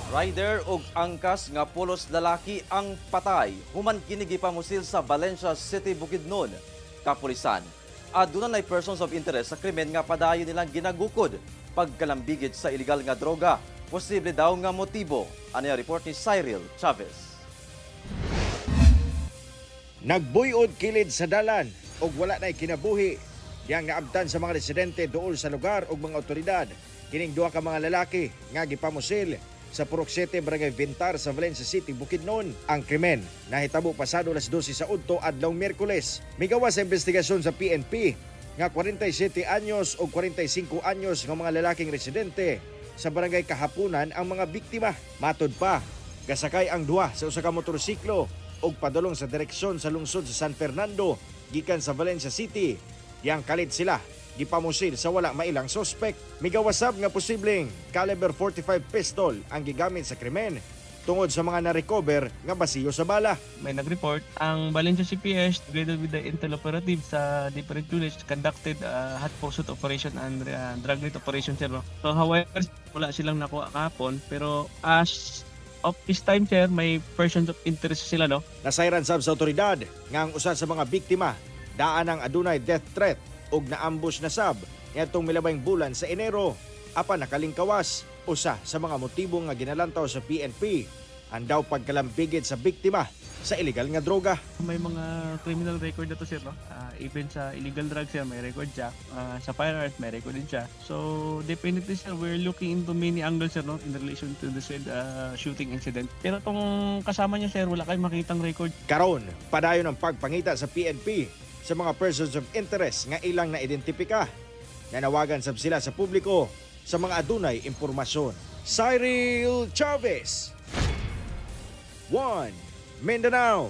Rider og angkas nga pulos lalaki ang patay human kini gipamusil sa Valencia City, Bukidnon. Kapulisan, aduna nay persons of interest sa krimen nga padayon nilang ginagukod pagkalambigit sa illegal nga droga. Posible daw nga motibo. Ano yung report ni Cyril Chavez? Nagbuyod kilid sa dalan ug wala na'y kinabuhi. Diyang naabtan sa mga residente duol sa lugar ug mga otoridad kining duha ka mga lalaki nga gipamusil sa Purok 7, Barangay Vintar sa Valencia City, Bukidnon. Ang krimen nahitabo pasado alas 12 sa udto adlaw Miyerkules. Migawas sa investigasyon sa PNP nga 47 anyos o 45 anyos nga mga lalaking residente sa Barangay Kahapunan ang mga biktima. Matod pa, gasakay ang duha sa usa ka motorsiklo ug padulong sa direksyon sa lungsod sa San Fernando gikan sa Valencia City. Diyang kalit sila gipamusil sa wala mailang sospek. Migawas sab nga posibleng caliber 45 pistol ang gigamit sa krimen tungod sa mga na-recover nga basiyo sa bala. May nag-report. Ang Valencia CPS, together with the Intel operative sa different units, conducted a hot pursuit operation and dragnet operation, sir. No? So, however, wala silang nakuha kahapon. Pero as of this time, sir, may persons of interest sila, no? Nasayran sab sa otoridad nga ang usa sa mga biktima daan ang adunay death threat ug naambush na sab ngadtong milabayng bulan sa Enero apan nakalingkawas. Usa sa mga motibo nga ginalantaw sa PNP ang daw pagkalambigit sa biktima sa illegal nga droga. May mga criminal record na to, sir, no? Even sa illegal drugs, sir, may record siya. Sa firearms, may record din siya. So, definitely, sir, we're looking into many angles, sir, no? In relation to the said shooting incident. Pero tong kasama niya, sir, wala kayong makitang record. Karon, padayon ang pagpangita sa PNP sa mga persons of interest nga ilang naidentifika. Nanawagan sab sila sa publiko sa mga adunay impormasyon. Cyril Chavez, 1 Mindanao.